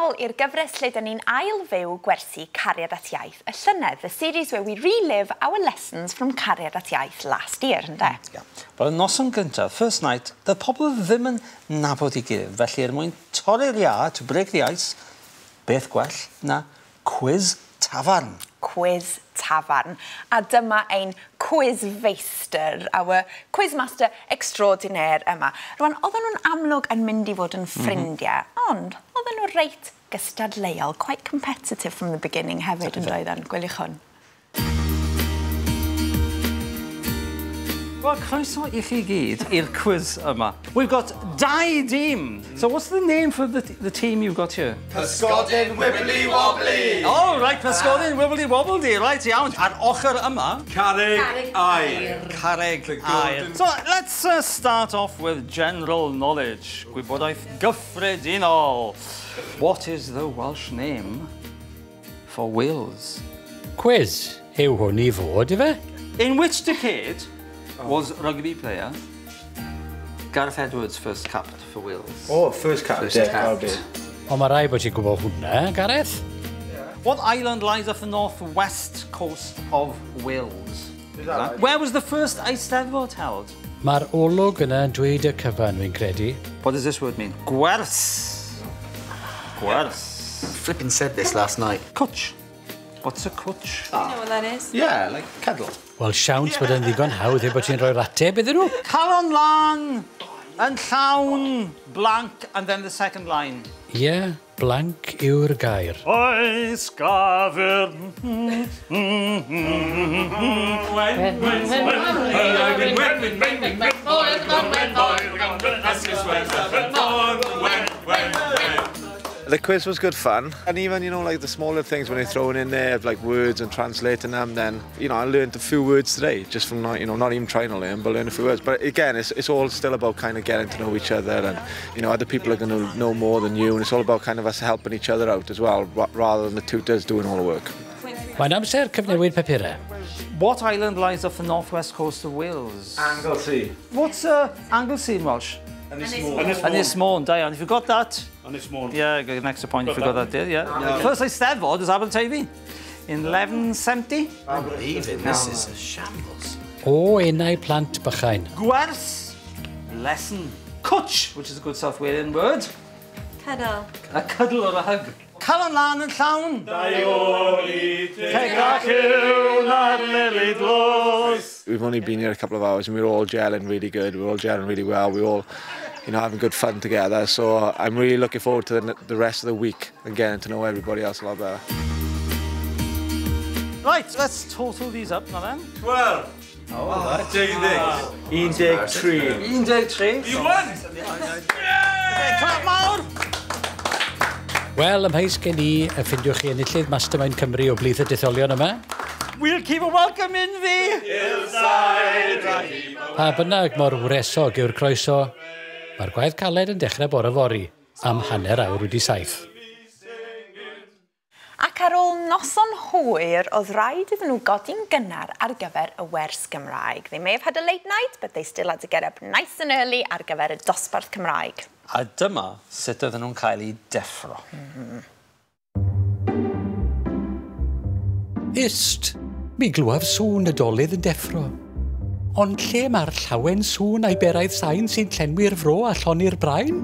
nôl i'r gyfres lle dyn ni'n ail-fyw gwersi Cariad at Iaith y llynedd, the series where we relive our lessons from Cariad at Iaith last year, ynde? Yeah. Wel, y noson gyntaf, first night, doedd pobl ddim yn nabod ei gilydd, felly er mwyn torri'r iâ, to break the ice, beth gwell na quiz tafarn. Quiz tafarn. A dyma ein quiz feistr, our quizmaster extraordinaire yma. Rwan, oedden nhw'n amlwg yn mynd i fod yn ffrindiau, ond oedden nhw reit gystadleuol, quite competitive from the beginning hefyd yn doedden. Gwyliwch hwn. Wel, croeso i chi gyd i'r quiz yma. We've got dau dîm. So what's the name for the team you've got here? Pysgodyn Wibbly Wobbly! Oh, right, Pysgodyn Wibbly Wobbly. Right, iawn. A'r ochr yma... Carreg Aur. Carreg Aur. So, let's start off with general knowledge. Gwybodaeth gyffredinol. What is the Welsh name for Wales? Quiz yw hwn i fod, ife? In which decade was rugby player Gareth Edwards first capped for Wales? Oh, first capped. First capped. Ond mae rai bod ti'n gwybod hwnna, Gareth. What island lies off the northwest coast of Wales? Is that right? Where was the first Eisteddfod held? Mae'r olwg yna yn dweud y cyfan, fi'n credu. What does this word mean? Gwers. Gwers. Flippin' said this last night. Cwtch. What's a cwtch? You know what that is? Yeah, like cuddle. Wel, siawns bod yn ddigon hawdd heb bod ti'n rhoi'r ateb iddyn nhw. Calon lan, yn llawn, blank, and then the second line. Ie, yeah, blank yw'r gair. Oes gafr... The quiz was good fun, and even, you know, like the smaller things when they're throwing in there, like words and translating them, then, you know, I learned a few words today, just from not, you know, not even trying to learn, but learn a few words. But again, it's all still about kind of getting to know each other, and, you know, other people are going to know more than you, and it's all about kind of us helping each other out as well, rather than the tutors doing all the work. Mae'n amser cyfnewid papurau. What island lies off the northwest coast of Wales? Anglesey. What's Anglesey in Welsh? Ynys Môn. Ynys Môn, da iawn. If you got that... Ynys Môn. Yeah, got an extra point if you got that, yeah. Yeah. First Eisteddfod was Aberteifi in 1170. I believe it. This is a shambles. O enau plant bychain. Gwers, lesson. Cwtch, which is a good South Walian word. Cuddle. A cuddle or a hug. Calon lan yn llawn. Daioni Tegach yw na'r lili dlos. We've only been here a couple of hours and we're all gelling really good. We're all gelling really well. We're all, you know, having good fun together. So I'm really looking forward to the rest of the week and getting to know everybody else a lot better. Right, let's total these up now then. 12. Oh, right. 13. 13. You won! Yeah! Clap mawr! Wel, ymheis gen i, y ffindiwch chi enillydd Mastermind Cymru o blith y detholion yma. We'll keep a welcome in fi! Pa bynnag mor wresog yw'r croeso, mae'r gwaith caled yn dechrau bore fory am 7:30. Ac ar ôl noson hwyr, oedd rhaid iddyn nhw godi'n gynnar ar gyfer y wers Gymraeg. They may have had a late night, but they still had to get up nice and early ar gyfer y dosbarth Cymraeg. A dyma sut oedden nhw'n cael eu deffro. Ist, mi glywaf sŵn y dolydd yn deffro. Ond lle mae'r llawen sŵn a'i beraidd sain sy'n llenwi'r fro a llonni'r brain?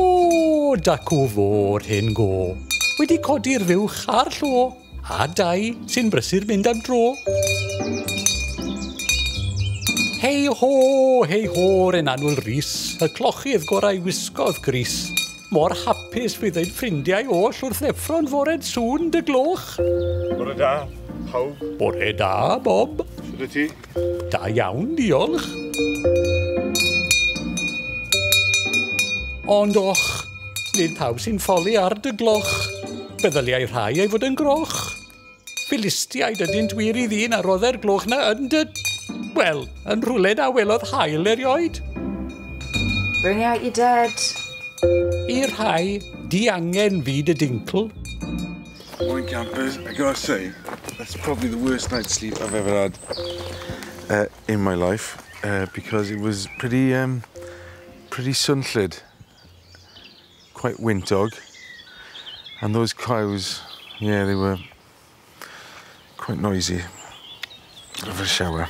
O, dacw fôr hyn go. Wedi codi'r fuwch a'r llo, a dau sy'n brysur mynd am dro. Hei ho, hei ho, yn annwyl Rhys, y clochydd gorau wisgodd grys. Mor hapus fydd ein ffrindiau oll wrth ddeffro'n fored sŵn dy gloch. Bore da, pawb. Bore da, Bob. Sut wyt ti? Da iawn, diolch. Ond och, nid pawb sy'n ffoli ar dy gloch. Meddyliai rhai ei fod yn groch. Philistiaid ydynt wir i ddyn a rodde'r gloch na yn dy... Wel, yn rhywle na welodd haul erioed. Bring out your dead. I'r rhai, diangen fyd y dincl. Morning, campers. I gotta say, that's probably the worst night's sleep I've ever had in my life because it was pretty, pretty swnllyd. quite wyntog. And those cows, yeah, they were quite noisy. Have a shower.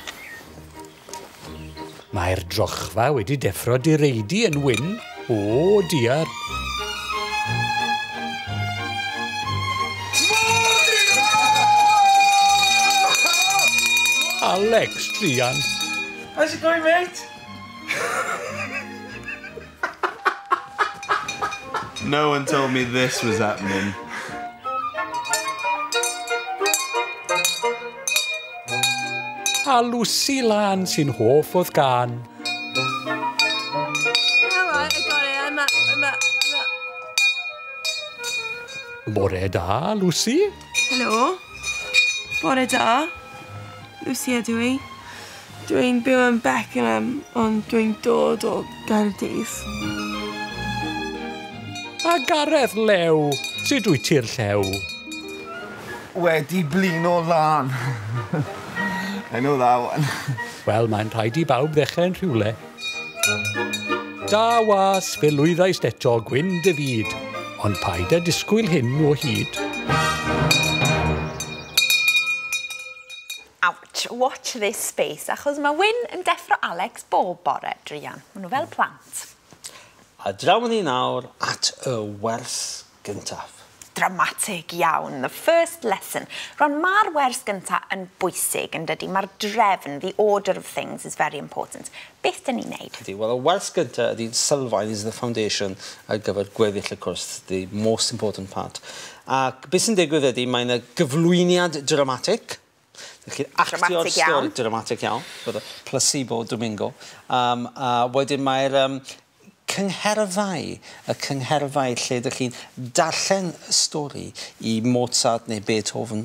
Mae'r drochfa wedi deffro direidi yn Wyn. O, diar. Alex, druan. How's it going, mate? No one told me this was happening. A Lucy Lan sy'n hoff o'dd gan. All right, I got it. I'm up, I'm up, I'm up. Bore da, Lucy. Helo. Bore da. Lucy ydw i. Dwi'n byw yn Beckenham, ond dwi'n dod o Gaerdydd. A Gareth Lew, sut wyt ti'r llew? Wedi blino lan. I know that one. Wel, mae'n rhaid i bawb ddechrau yn rhywle. Da was, fe lwyddaist eto gwyn dy fyd, ond paid â disgwyl hyn o hyd. Ouch, watch this space, achos mae Wyn yn deffro Alex bob bore, druan. Maen nhw fel plant. A drawn ni nawr at y wers gyntaf. Dramatig iawn, the first lesson. Rwan, mae'r wers gyntaf yn bwysig, yn dydy? Mae'r drefn, the order of things is very important. Beth dyn ni'n neud? Ydy, wel, y wers gyntaf ydy'n sylfaen, is the foundation ar gyfer gweddill y cwrs, the most important part. Ac beth sy'n digwydd ydy, mae'n y gyflwyniad dramatic. Dych chi'n actio'r Dramatig iawn. stori dramatic iawn, gyda Placido Domingo. A wedyn mae'r cyngherddau, y cyngherddau lle ydych chi'n darllen y stori i Mozart neu Beethoven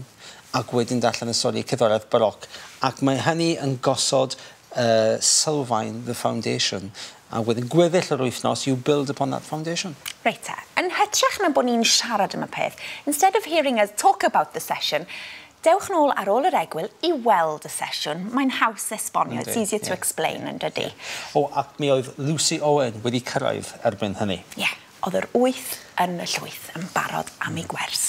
ac wedyn darllen y stori i cerddoriaeth baroc. Ac mae hynny yn gosod sylfaen, the foundation. A wedyn gweddill yr wythnos, you build upon that foundation. Reit te, yn hytrach na bod ni'n siarad am y peth, instead of hearing us talk about the session, dewch nôl ar ôl yr egwyl i weld y sesiwn. Mae'n haws esbonio, it's Yndi, easier to explain, yn dydy? O, ac mi oedd Lucy Owen wedi cyrraedd erbyn hynny. Ie, yeah, oedd yr wyth yn y llwyth yn barod am ei gwers.